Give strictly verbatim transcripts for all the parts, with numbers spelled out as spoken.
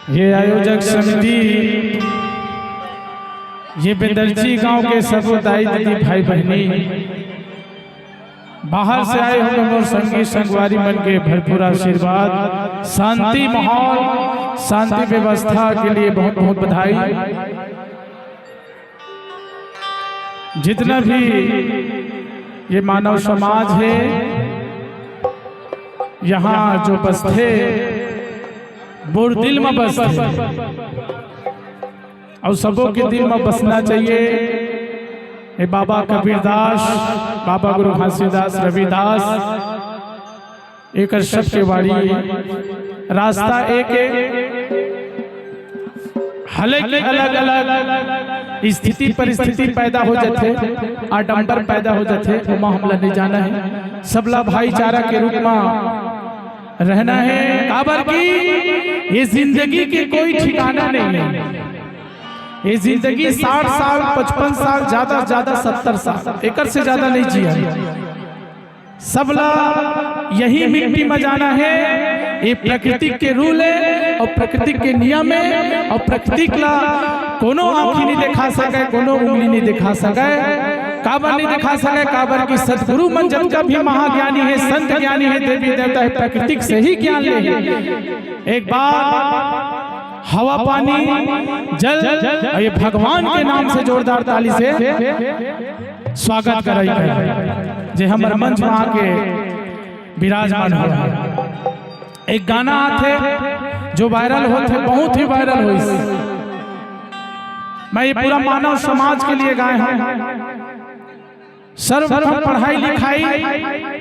ये आयोजक समिति, ये बेंदरजी गांव के सबो दाई दीदी भाई बहनी, बाहर से आए हुए मोर संगी संगवारी मन के भरपूर आशीर्वाद, शांति माहौल, शांति व्यवस्था के लिए बहुत बहुत बधाई। जितना भी ये मानव समाज है, यहाँ जो बसथे, मोर दिल में बसथे, अउ सबो के दिल में बसना चाहिए। ये बाबा कबीरदास, बाबा गुरु घासीदास, रविदास, एकर सबके वाणी, रास्ता एक है। हालांकि अलग-अलग स्थिति परिस्थिति पैदा हो जाथे, आडंबर पैदा हो जाथे, ओमा हमला नहीं जाना है। सबला भाईचारा के रूप में रहना है, काबर कि ये जिंदगी के कोई ठिकाना नहीं है। ये जिंदगी साठ साल, पचपन साल, ज्यादा से ज्यादा सत्तर साल, एकर से ज्यादा नहीं जिया। सबला यही मिट्टी में जाना है। ये प्रकृति के रूल है अउ प्रकृति के नियम है, अउ प्रकृति ला कोनो आँखी नहीं दिखा सके, कोनो उंगली नहीं दिखा सके। काबर नहीं दिखा सके? काबर कि सतगुरु मन जतका भी महाज्ञानी है, संत ज्ञानी है, देवी देवता है, प्रकृति से ही ज्ञान ले। एक बार हवा, पानी, जल, अउ ये भगवान के नाम से जोरदार ताली से स्वागत करई कर, जे हमर मंच में आके विराजमान हो। एक गाना आथे जो वायरल होथे, बहुत ही वायरल होइस। मैं ये पूरा मानव समाज के लिए गाए हूँ। सर्वप्रथम पढ़ाई लिखाई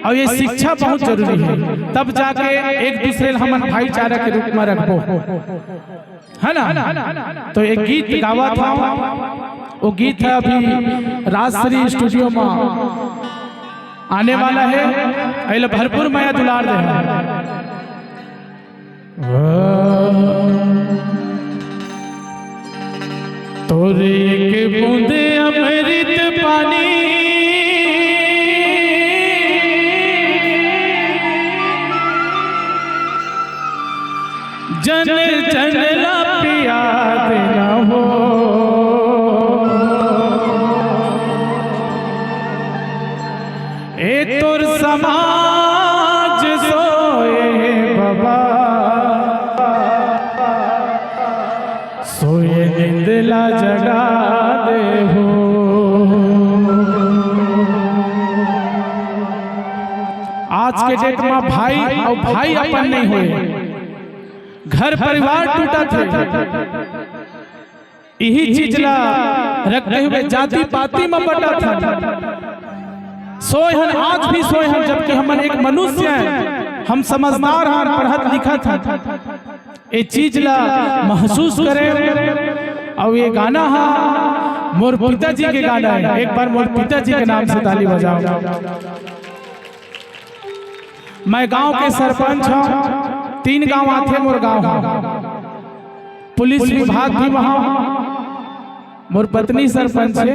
अउ ये शिक्षा बहुत जरूरी है, तब जाके एक दूसरे ला हमन भाईचारा के रूप में रखबो, है ना? तो एक गीत गावत हूँ, वो गीत है अभी राजश्री स्टूडियो में आने वाला है, एला भरपूर मया दुलार दे। तोर एक बूंद अमृत पानी, जन जन ला पिया देना हो। ए तोर समाज सोए हे बाबा, सोए नींद ला जगा दे हो। आज के डेट में भाई अउ भाई अपन नहीं होए, घर परिवार टूटत हे। इही चीज ला रखते हुए जाति पाति म बंटत हन। सोए हन, आज भी सोए हन, जबकि हमन एक मनुष्य हन, हम समझदार हन, पढ़त लिखत हन। ए चीज ला महसूस करे। अउ ये गाना हा मोर पिताजी के गाना है, एक बार मोर पिताजी के नाम से ताली बजाओ। मैं गांव के सरपंच हूँ, तीन गांव आथे मोर गांव हा। पुलिस विभाग भी वहाँ, मोर पत्नी सरपंच है,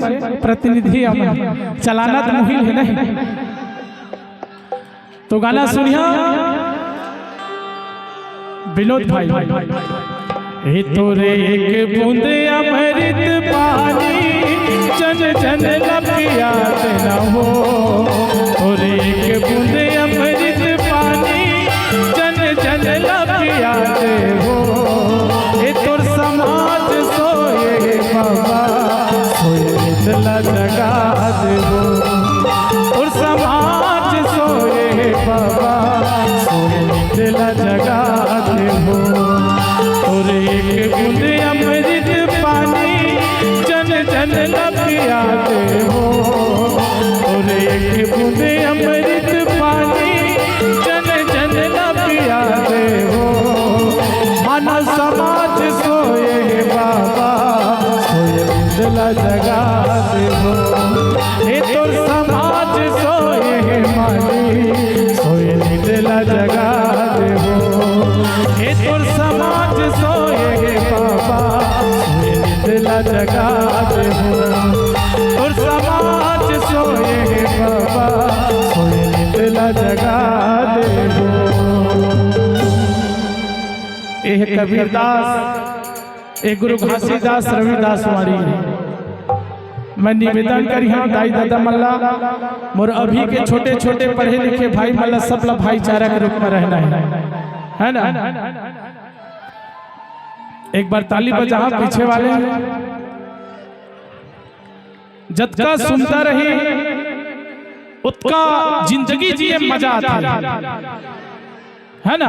प्रतिनिधि हम हैं। चलाना तो मुहिल है नहीं। तो गाना सुनिया विनोद भाई। हे तोरे एक बूंद अमृत पानी, जन जन ला पिया देना हो। तोरे एक बूंद अमृत पानी, जन जन ला पिया दे हो। ए तोर समाज सोए हे बाबा, सोए नींद ला जगा दे हो। तोर समाज सोए हे बाबा, सोए नींद ला जगा दे हो। तोर एक बूंद अमृत पानी, जन जन ला पिया दे हो। तोर एक बूंद अमृत पानी, जन जन ला पिया दे हो। मानव समाज सोए हे बाबा, सोए नींद ला जगा दे हो। ए तोर समाज सोए हे माली, सोए नींद ला जगा दे हो। ए तोर समाज सोए हे बाबा, सोए नींद ला जगा दे हो। तोर समाज सोए हे बाबा, सोए नींद ला जगा दे हो। एह कबीरदास, ए गुरु घासीदास रविदास वाणी हे। मैं निवेदन करिहां दाई ददा मन ला, मोर अभी के छोटे-छोटे पढ़े लिखे भाई मन ला, सब ला भाईचारा के रूप में रहना हे, है ना? एक बार ताली बजाहां पीछे वाले। जतका सुनता रही, ओतका जिंदगी जिए मजा आथे, है ना?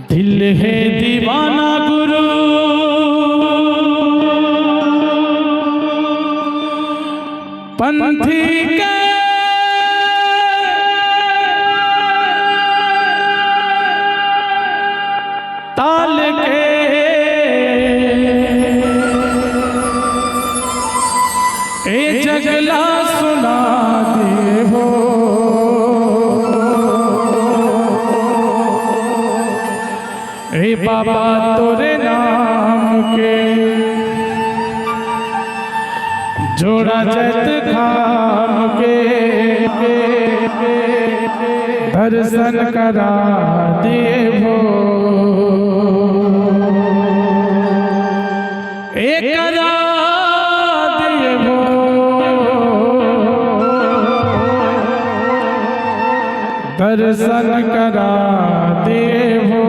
दिल हे दीवाना गुरु पंथी के ताल के, ए जग ला सुना दे हो। ए बाबा तोरे नाम के जोड़ा जैतखाम के, दर्शन करा दे हो। ए करा दे हो, दर्शन करा दे हो।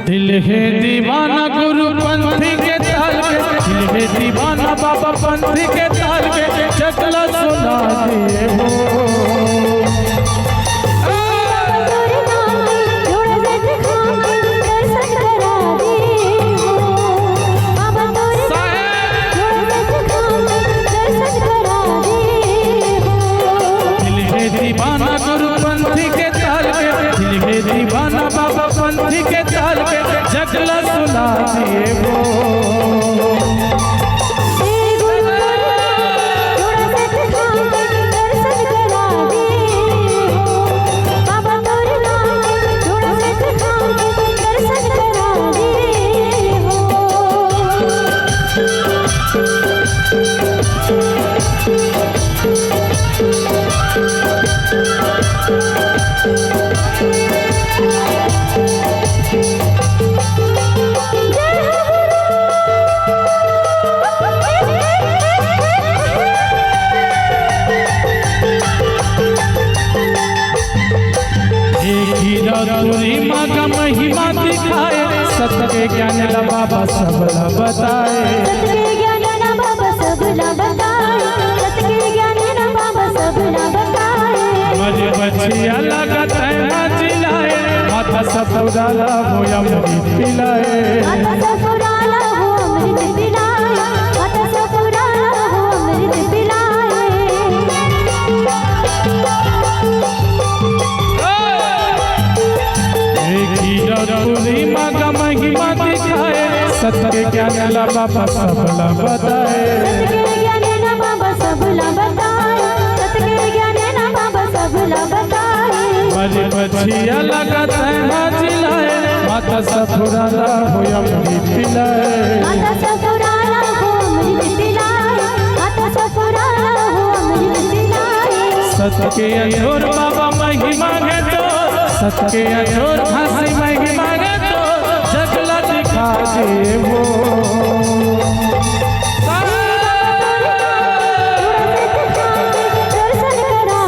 दिल हे दीवाना गुरु पंथी के ताल के, दिल हे दीवाना बाबा पंथी के ताल के, जग ला सुना दे हो। दिल हे दीवाना गुरु पंथी के ताल के, दिल हे दीवाना बाबा पंथी के ताल के, जग ला सुना दे हो। एक ही रात पूरी माँ का महिमा दिखाए, सत के ज्ञान ला बाबा सब ला बताए। सत के ज्ञान ला बाबा सब ला बताए, सत के ज्ञान ला बाबा सब ला बताए। मरे बछिया लगा तैना जिलाए, माता ससुरा ला हो अमृत पिलाए। माता ससुरा ला हो अमृत पिलाए, माता ससुरा ला हो अमृत पिलाए। एक ही रात पूरी माँ का महिमा दिखाए, सत के ज्ञान ला बाबा सब ला बताए। सत के ज्ञान ला बाबा सब ला बताए, सत के ज्ञान ला बाबा सब ला बताए। मरे बछिया लगा तैना जिलाए, माता ससुरा ला हो अमृत पिलाए। माता ससुरा ला हो अमृत पिलाए, माता ससुरा ला हो अमृत पिलाए। सत के अजोर बाबा महिमा हे तो, सत के अजोर घासी महिमा हे तो, जग ला दिखा दे हो।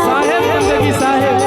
साहेब बंदगी साहेब।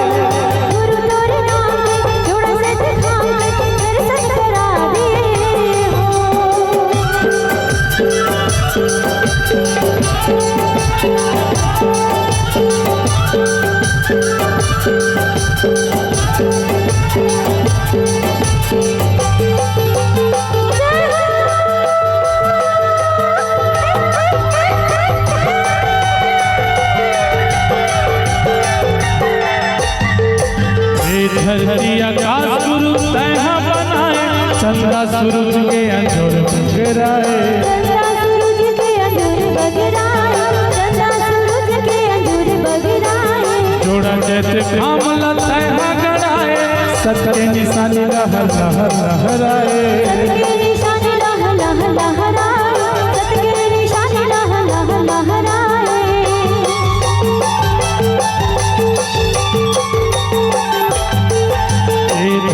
ए धरती आकाश गुरु तैहा बनाए, चंदा सूरज के अंजोर बगराए। चंदा सूरज के अंजोर बगराए, चंदा सूरज के अंजोर बगराए। जोड़ा जैतखाम ला तैहा गड़ाए, सत के निशानी लहर लहर लहराए। सत के निशानी लहर लहर लहराए, सत के निशानी लहर लहर लहराए।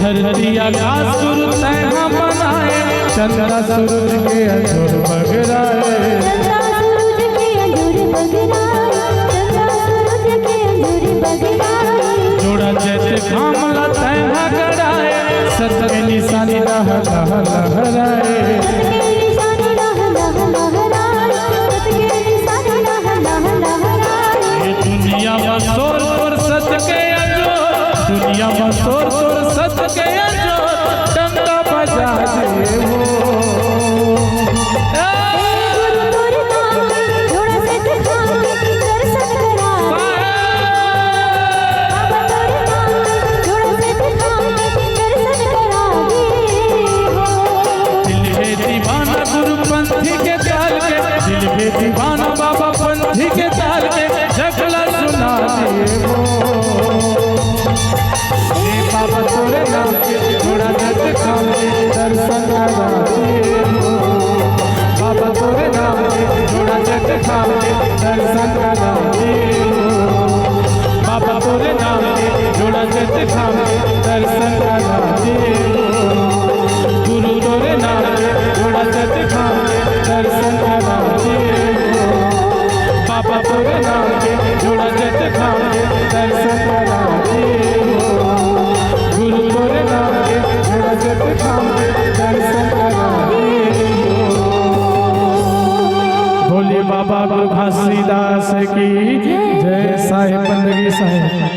धरती आकाश गुरु तैं हा बनाए, चंदा सूरज के अंजोर बगराए। चंदा सूरज के अंजोर बगराए, चंदा सूरज के अंजोर बगराए। जोड़ा चैत घाम ला तैं हा गड़ाए, सत के निशानी लह लह लहराए। सत के निशानी लह लह लहराए, सत के निशानी लह लह लहराए। ये दुनिया में शोर शोर सत के अंजोर, दुनिया में शोर शोर सत के अंजोर, डंडा बजा दे हो। ए! गुरु तोरे नाम के जोड़ा से दिखा के दर्शन करा। बाबा तोरे नाम के जोड़ा से दिखा के दर्शन करा दे हो। दिल है दीवाना गुरु पंथी के चाल के, दिल है दीवाना बाबा पंथी के चाल के, जगला सुना दे हो। हे बाबा तोरे नाम के जोड़ा जट खाम के दर्शन करा दे हो। बाबा तोरे नाम के जोड़ा जट खाम के दर्शन करा दे हो। बाबा तोरे नाम के जोड़ा जट खाम के दर्शन करा दे हो। गुरु तोरे नाम के जोड़ा जट खाम के दर्शन करा दे हो। बाबा तोरे नाम के जोड़ा जट खाम के दर्शन करा दे हो। गुरु तोरे नाम के जोड़ा जट खाम के दर्शन करा दे हो। बोलिए बाबा गुरु घासीदास की जय। साहेब बंदगी साहेब।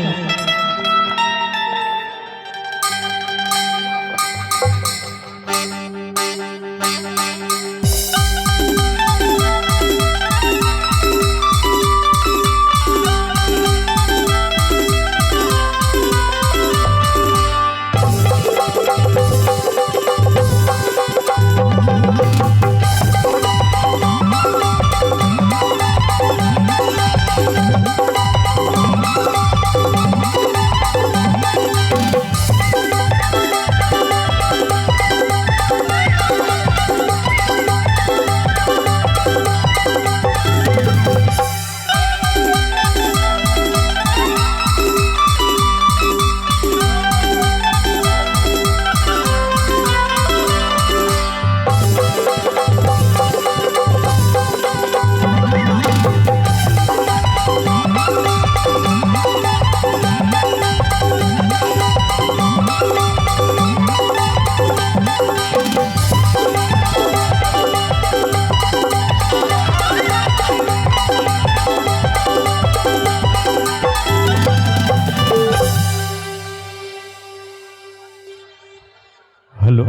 हेलो।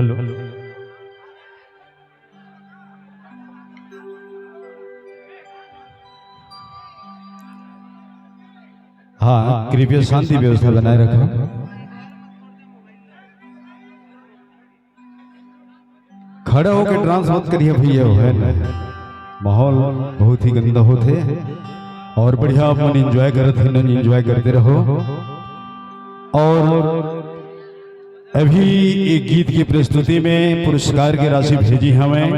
हाँ, कृपया शांति व्यवस्था बनाए रखो। खड़ा होके डांस मत करिए भैया, है ना, माहौल बहुत ही गंदा होथे। और बढ़िया आप मन एंजॉय करत हे, एंजॉय करते रहो। और अभी एक गीत की प्रस्तुति में पुरस्कार की राशि भेजी हमें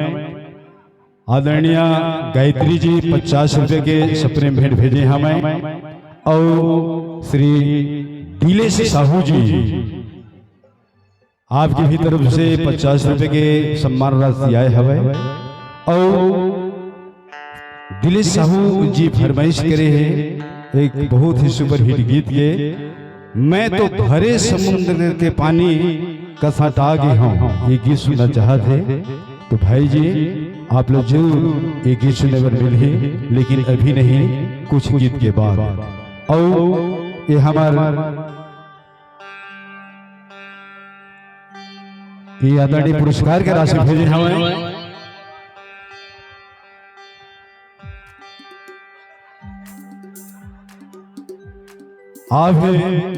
आदरणीय गायत्री जी, पचास रुपए के सप्रेम भेंट भेजे हमें। और श्री दिलेश साहू जी, आपके भी तरफ से पचास रुपए के सम्मान राशि आए हवे। और दिलेश साहू जी फरमाइश करे हैं एक बहुत ही सुपरहिट गीत के, मैं तो भरे समुद्र के पानी का सटा गे हंव, ये गीत सुनना चाहत हे। तो भाई जी, आप लोग जरूर ये गीत सुने बर मिलही, लेकिन अभी नहीं, कुछ गीत के बाद। और ये हमार ये आदरणीय पुरस्कार के राशि भेजे हवं। आप हैं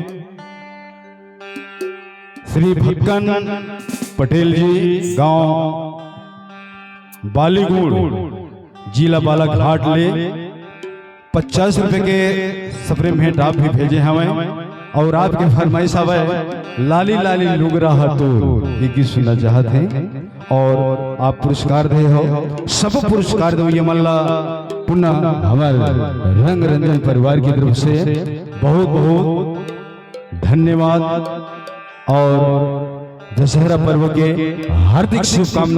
श्री भक्कन पटेल जी, गांव बालीगुड़, जिला बालाघाट ले पचास रुपए के सप्रेम भेंट आप भी भेजे हवं और आपके फरमाइश हवय, लाली लाली लुगरा ह तोर, ये गीत सुनना चाहत हैं और आप पुरस्कार दे हो, सब पुरस्कार दे हो, ये मन ला पुनः हमारे रंग रंजन परिवार की तरफ से बहुत बहुत धन्यवाद। और दशहरा पर्व के हार्दिक शुभकामना।